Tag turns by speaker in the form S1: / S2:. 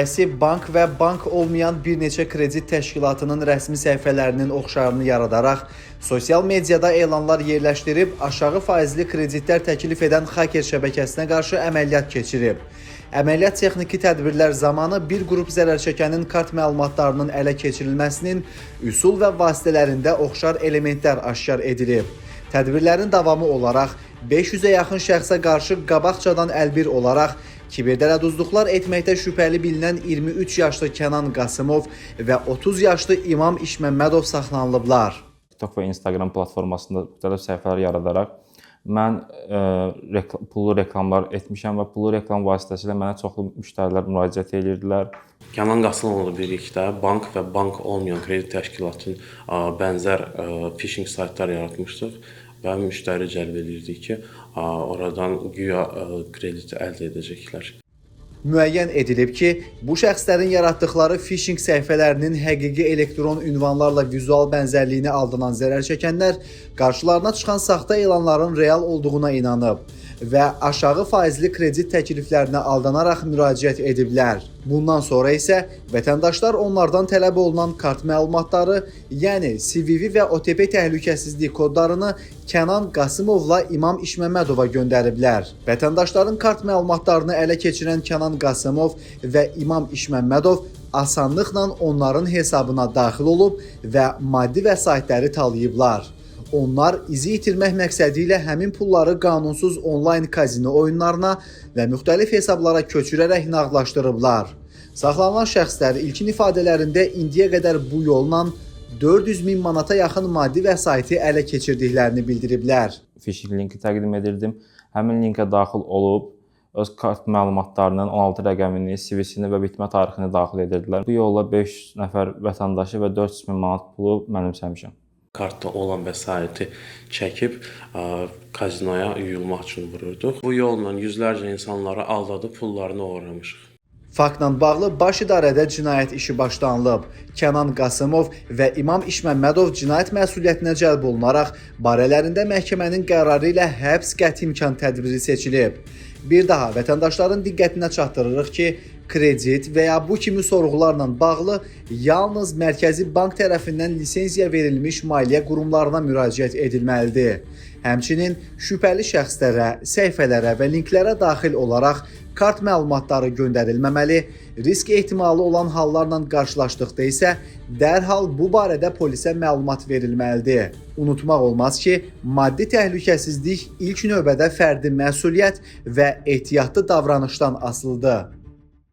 S1: İdarəsi bank və bank olmayan bir neçə kredit təşkilatının rəsmi səhifələrinin oxşarını yaradaraq sosial mediada elanlar yerləşdirib aşağı faizli kreditlər təklif edən xaker şəbəkəsinə qarşı əməliyyat keçirib. Əməliyyat texniki tədbirlər zamanı bir qrup zərərçəkənin kart məlumatlarının ələ keçirilməsinin üsul və vasitələrində oxşar elementlər aşkar edilib. Tədbirlərin davamı olaraq 500-ə yaxın şəxsə qarşı qabaqcadan əlbir olaraq kiberdələduzluqlar etməkdə şübhəli bilinən 23 yaşlı Kənan Qasımov və 30 yaşlı İmam İşməmmədov saxlanılıblar.
S2: TikTok və Instagram platformasında müxtəlif səhifələr yaradaraq mən pullu reklamlar etmişəm və pullu reklam vasitəsilə mənə çoxlu müştərilər müraciət edirdilər.
S3: Kənan Qasımovla birlikdə bank və bank olmayan kredit təşkilatının bənzər phishing saytlar yaratmışdıq və müştəri cəlb edirdik ki, oradan güya kredit əldə edəcəklər.
S1: Müəyyən edilib ki, bu şəxslərin yaratdıqları phishing səhifələrinin həqiqi elektron ünvanlarla vizual bənzərliyini aldanan zərər çəkənlər qarşılarına çıxan saxta elanların real olduğuna inanıb və aşağı faizli kredit təkliflərinə aldanaraq müraciət ediblər. Bundan sonra isə vətəndaşlar onlardan tələb olunan kart məlumatları, yəni CVV və OTP təhlükəsizlik kodlarını Kənan Qasımovla İmam İşməmmədova göndəriblər. Vətəndaşların kart məlumatlarını ələ keçirən Kənan Qasımov və İmam İşməmmədov asanlıqla onların hesabına daxil olub və maddi vəsaitləri talayıblar. Onlar izi itirmək məqsədi ilə həmin pulları qanunsuz onlayn kazino oyunlarına və müxtəlif hesablara köçürərək nağdlaşdırıblar. Saxlanılan şəxslər ilkin ifadələrində indiyə qədər bu yolla 400 min manata yaxın maddi vəsaiti ələ keçirdiklərini bildiriblər.
S2: Phishing linki təqdim edirdim. Həmin linkə daxil olub öz kart məlumatlarının 16 rəqəmini, CVC-ni və bitmə tarixini daxil edirdilər. Bu yolla 500 nəfər vətəndaşı və 400 min manat pulu mənimsəmişəm.
S3: Kartda olan vəsaiti çəkib kazinoya yuyulmaq üçün vururduq. Bu yolla yüzlərcə insanları aldadıb pullarını oğurlamışıq.
S1: Faktla bağlı Baş İdarədə cinayət işi başlanılıb. Kənan Qasımov və İmam İşməmmədov cinayət məsuliyyətinə cəlb olunaraq barələrində məhkəmənin qərarı ilə həbs qəti imkan tədbiri seçilib. Bir daha vətəndaşların diqqətinə çatdırırıq ki, kredit və ya bu kimi sorğularla bağlı yalnız Mərkəzi Bank tərəfindən lisenziya verilmiş maliyyə qurumlarına müraciət edilməlidir. Həmçinin şübhəli şəxslərə, səhifələrə və linklərə daxil olaraq kart məlumatları göndərilməməli, risk ehtimalı olan hallarla qarşılaşdıqda isə dərhal bu barədə polisə məlumat verilməlidir. Unutmaq olmaz ki, maddi təhlükəsizlik ilk növbədə fərdi məsuliyyət və ehtiyatlı davranışdan asılıdır.